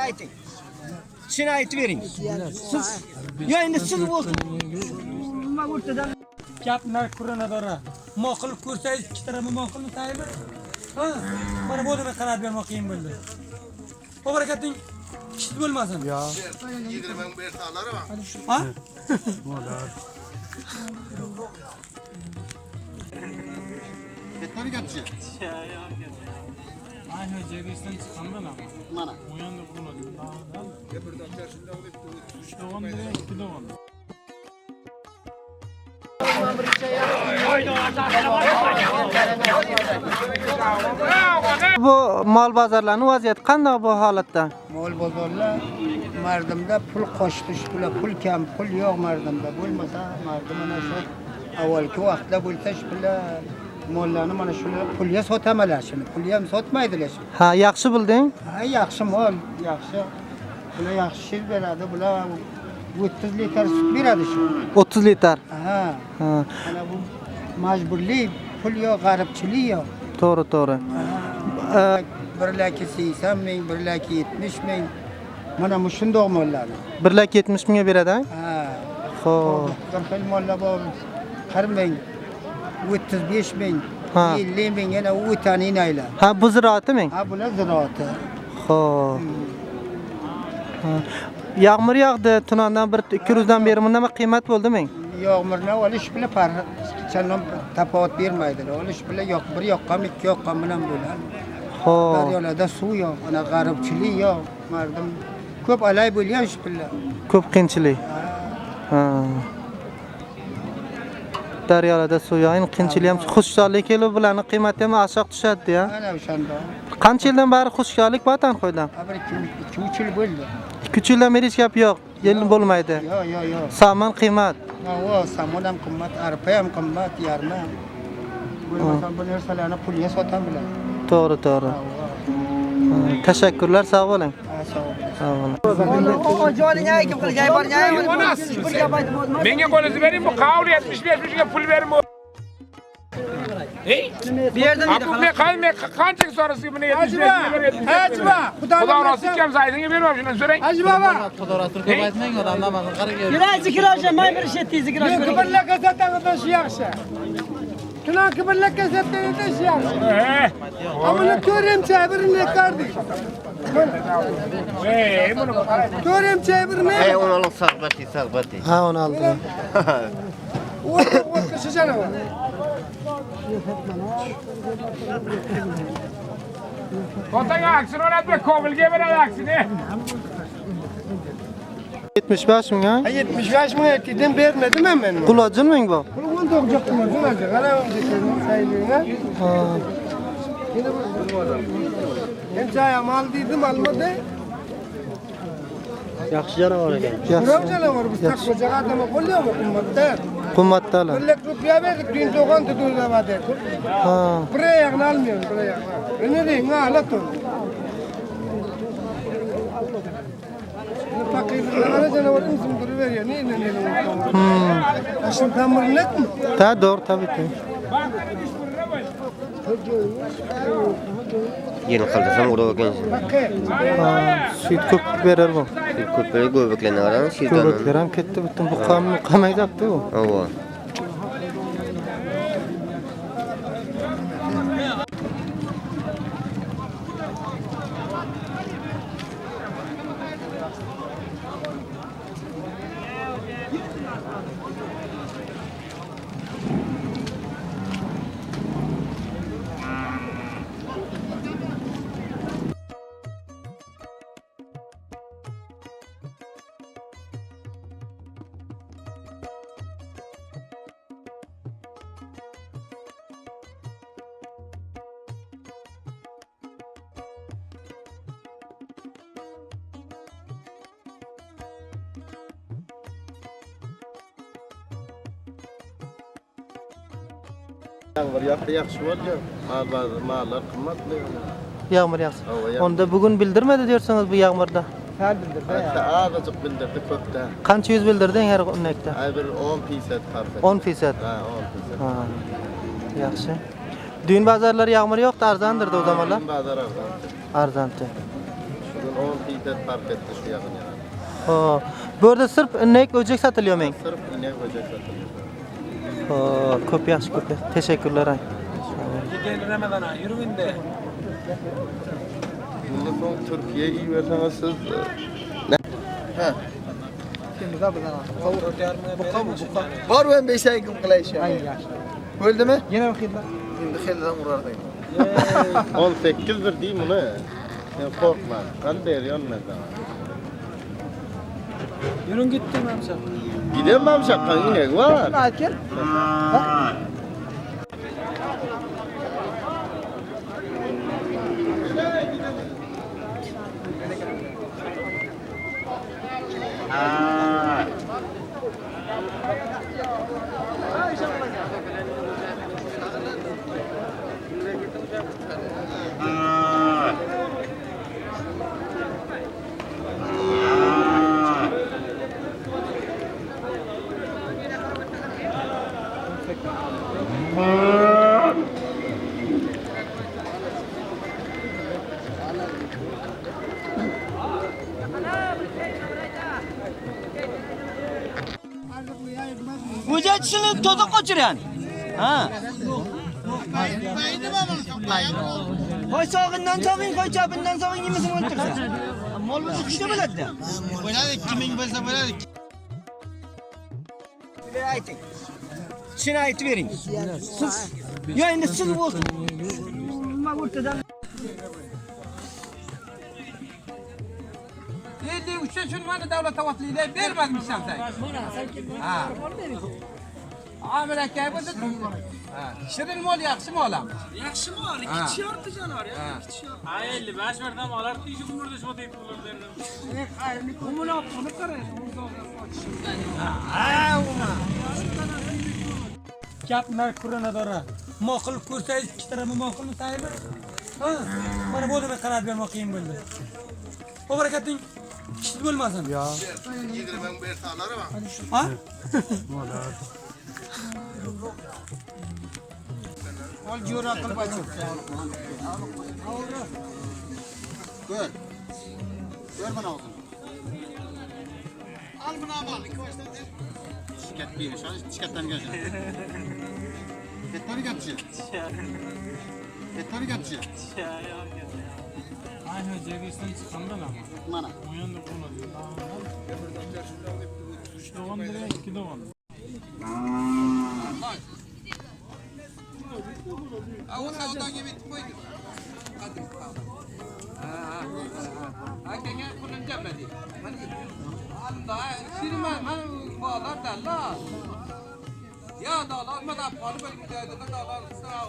Aýdyň. Çyn aýtyp beriň. Siz Ýa indi siz bolsun. Gap narx koronadora. Maqul ko'rsangiz ikki tarafni maqulmi taymi? Ha, mana bu odamga qarab bermoq qiyin bo'ldi. Bu barakating ishsiz bo'lmasin. Yo. 20 ming bersalar var. Ha? Yeter geçi. Mana. Bu mal bazarlarynyň waziýeti kanday bu halatda? Mol bozorlar mardimda pul qochdi shu pula pul kam pul yo'q mardimda bo'lmasa mardim mana shu avvalgi vaqtlar bo'lsa shu pula mollarni mana shular pulga sotamalar shuni pulga ham sotmaydilar shu Ha, yaxshi bilding. ha yaxshi mol yaxshi bular yaxshi shir beradi bular 30 litr sut beradi shu 30 litr. ha Ha, mana bu majburlik pul yo'q g'aribchilik yo'q to'g'ri, to'g'ri. Bir laki 80 ming bir laki 70 ming mana bu shundoq mollarni 1 lak 70 mingga beradi. ha Xo'p. Bir xil mollar bor 40 ming, 35 ming, Ha. 50 ming yana o'tani inaylar. Ha, bu ziroati ming. Ha bular ziroati. Xo'p. Ha. Yağmur yağdı tunandan bir 2 ruzdan beri bundan qiymat bo'ldi ming. Yog'murni olish bilan farq chandon tafovut bermaydilar. Olish bilan yo'q, bir yoqqan, ikki yoqqan bilan bo'ladi. Xo'p. Daryolarda suv yo'q, ana g'aribchilik yo'q. Mardim ko'p alay bo'lgan shu bilan. Ko'p qiyinchilik. Ha. Daryolarda suv yo'q, endi qiyinchilik ham xushchalik kelib bularni qiymati ham oshiq tushadi ya. Ana o'shanda. Qancha yildan beri xushchalik Vatanxo'ydan? Ha bir 2 3 yil bo'ldi. 2-3 yildan beri hech gap yo'q. Yil bo'lmaydi. Yo'q, yo'q, yo'q. Saman qiymat. O, samon ham qimmat, arpa ham qimmat, yarma ham. Bo'lmasa bu narsalarni pulga sotam bilan. To'g'ri, to'g'ri. Ha, Tashakkurlar, sog' bo'ling. Ha, sog' bo'ling. Sog' bo'ling. Menga qo'lingizni bering, bu qavli 75 mingga pul bering. bu. Ey? Bu men qay men qanchaga so'rasiz buni 75 mingga berib? Hajba, Xudo rozi kam saydinga bermam shundan so'rang. Hajba baba. Ey? Kibirlakka sotamiz shu yaxshi. Tunan kibirlakka sotamiz shu yaxshi. Eh, Amına to'rimcha birini kardik. Ey, buni qarang. To'rimcha birini. Ey onu alın sağbati sağbati. Ha, onu aldım. O'tkashi janavar. Otang aksini o'ynatma, Kobilga beradi aksini. 75 ming ha? 75 ming aytdim bermedim hemen. Qulochin ming bu? Bunu 19 ming. Qarang, Ha. Hem mal dedim almadı. Yaxshi. Birov janavar biz taqmachoq adamga qo'lyapmi qimmatda. Qimmatda ala. Bir lak rupiya berdik, dün to'g'on dedi. Ha. Bir ayağını almıyorum, bir ayağını. Ne diyeyim, ha, alat onu. Fakirlere canavarın zımdırı veriyor. Ne ne ne ne. Hmm. Şimdi tam net mi? Ta doğru tabii ki. Yeni kaldırsam orada bakın. Ha, süt ko'p berar bu. Köpeği göbeklerine karan şirdanın. Ko'baklar ham ketdi butun bu qam qamayapti bu. Ova. Yağmur yağdı yaxşı bolýar. Mal bazı mallar qimmatli. Yağmur yağsın. Ava yağ. Onda bugün bildirmedi diyorsunuz bu yağmurda. Hatta azıcık bildirdi köpde. Qancha yuz bildirding her unnakda? Ay bir 10 pisat farq. 10 fisat. Ha 10 pisat. Ha. Yaxshi. Düğün bazarları yağmur yo'qdi, arzondirdi o zamanlar. Bazar arzan. Arzondi. Bugün 10 fiysat fark etdi şu ýagyn ýaly. Ho. Bu ýerde syrp inek öjek satylýarmy? Syrp inek öjek satylýar. Ho, köp ýagşy, köp ýagşy. Teşekkürler aý. Gel Ramazana ýürüň indi. Bundan soň Türkiýe iberseňiz siz Bor ben 5 ay kim qilay Bo'ldimi? Yana bir xil. Endi xildan urardik. 18 dir diý muny. Sen korkma. Kan berýän men sana. Yürün gittim amca. Gidemem şakkan inek var. Ayt gel. O'ja tishini toza qochirgan. Ha. Qo'y sog'indan sog'ing, qo'y chapindan sog'ing yemasini o'ltirsa. Mol bo'lsa kuchli bo'ladi-da. Bo'ladi 2000 bo'lsa bo'ladi. Ayting. Tishini aytib bering. Siz yo endi siz bo'lsin. Nima o'rtadan 53 shuni mana davlat tovatlikda bermadim ishlamsak. Ha. Amir aka bo'lsa, ha, shirin mol yaxshi mol ham. Yaxshi mol, ikki yorti jonivor ya, ikki yorti. Ha 55 berdim, olar shu umrda shu deb berdim. Umini olib qolib qarang. Gap narx ko'rinadora. Ma'qul ko'rsangiz ikki tarafi ma'qulmi taymi? Ha, mana bu odamga qarab bermoq qiyin bo'ldi. Bu barakating kishisiz bo'lmasin. 20 ming bersa alar ama. Ha? Ol jo'ra qilib aytib. Ko'r. Ko'r buni og'zini. Al buni al, ikki boshdan deb. Shikatga berish, shikatdan kelsin. Katta bir gapchi. Katta bir gapchi. Mana. Ha, o savdoga bitib qo'ydi. Qadim. Ha, ha. Akaga pulini jamladik. Mana Alda, shirma, mana bozor dallol. Ya dallol, mana qolib bir joyda dallol. Bo'ldi.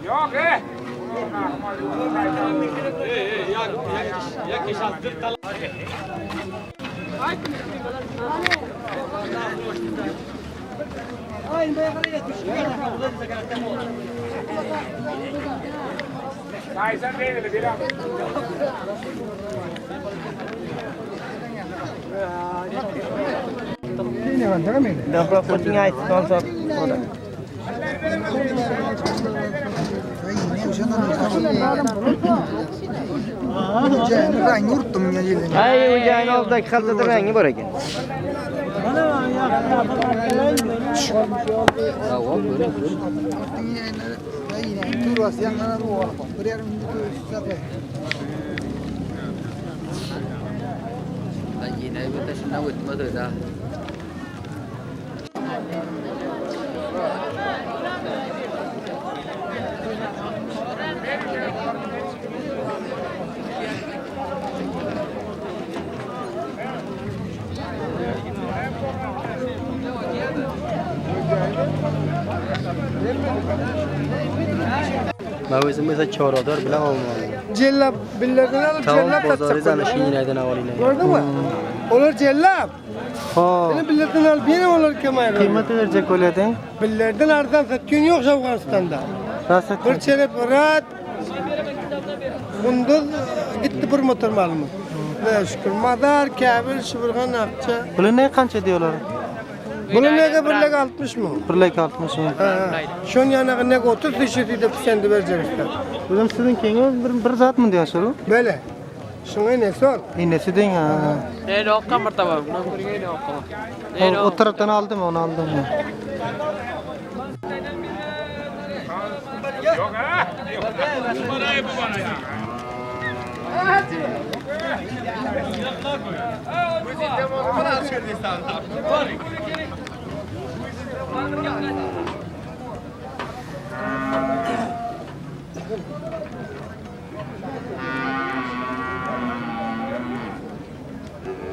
Yo'q, ey. Aý, o jaýyň oldaki haltada reňi bar eken. Men özüm ise çoradar bilen olmalı. Cellap billerden alıp Tamam cellap bozarı satacak. zanışın yine avalina. Gördün mü? Onlar cellap. Ha. Seni billerden alıp yine onlar kemayır. Kıymeti verecek öyle de. Billerden arzan satıyorsun yok Afganistan'da. Rast Bir çelep rahat. Kunduz gitti bir motor malımı. Ne şükür. Madar, Kabil, Şıbırgan, Akça. Bular ne kança diyorlar? Bunun ne de birlik 60 mı? Birlik 60 mı? Ha. Şunun yanına ne 30 düşürdü de sen de vereceksin. Bizim sizinkini bir, bir zat mı diyorsun? Böyle. Şuna ne sor? İnesi deyin ha. O, o taraftan aldım onu aldım. Ya.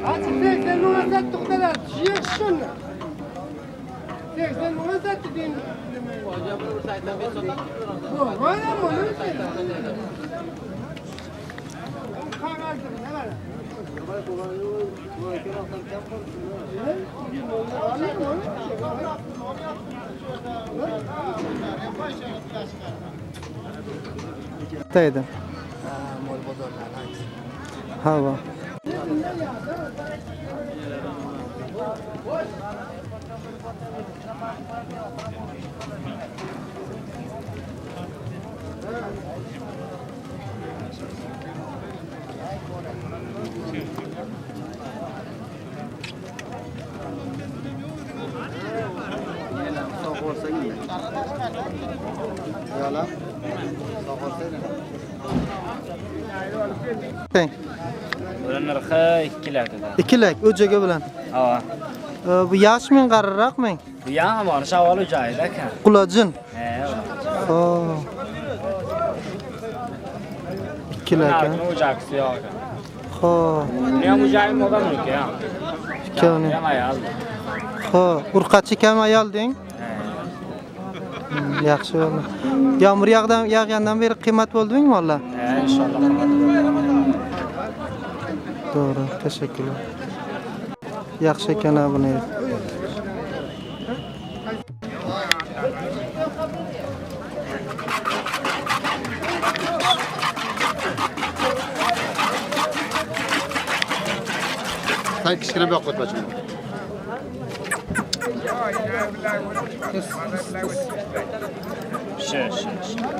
Açık 80 lira sattık da şiir şunu. 80 lira sattık din. Bu var mı onu Daydı. Hava. Teng. Bular nyrhy 2 lak. 2 lak öjege bilen. Ha. Ee, bu yaş mı garryrak mı? Bu ýa var, şawaly jaýda ka. Kulacın. He. Ha. 2 lak. ha. Ujaksy ýok. Ha. Ne ujaý moda mı ki ya? Ikki ayal. Ha, urqachi kam ayol deng. Hmm, yaxshi bo'ldi. Yomg'ir yog'dan yog'gandan beri qimmat bo'ldimi mollar? He, inşallah. To'g'ri, teşekkürler. Yaxshi ekan ha buni. Sen kichkina bir yoqqa o'tma. Şe, şe, şe.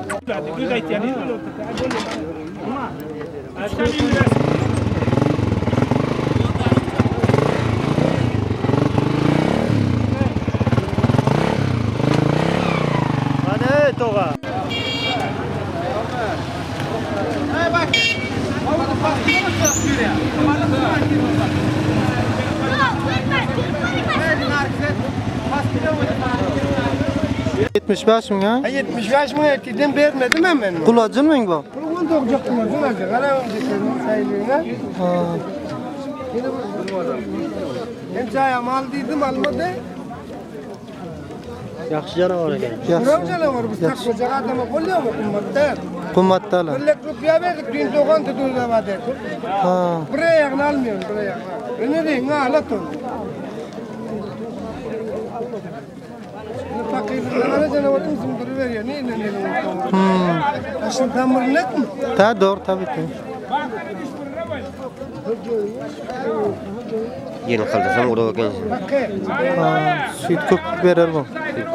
Hadi toğa. Yetmish besh ming ha? 75 mı ettim vermedim hemen. Qulochin ming bu? Bunu doğacaktım o zaman. Karavım sayılığına. Ha. Hem çaya mal dedim almadı. Yaxshi janavor ekan. Buram Yaxshi. canavar bu takılacak adama oluyor mu kummatta? Qimmatda ala. Bir lek rupiya verdik dün doğan tutun da Ha. Buraya yakın almıyorum buraya yakın. Ne diyeyim ha alat onu. Fakirlere canavarın zımdırı veriyor. Ne ne ne ne. Hmm. Şimdi tam net mi? Ta doğru tabii ki. Ýerini kaldırsan urap ekensin. Fakir. Ha, süt ko'p berar bu.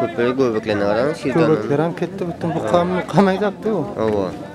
Köpegi göbeklerine garan şirdan. Ko'baklar ham ketdi butun bu qam qamayapti u. Hawa.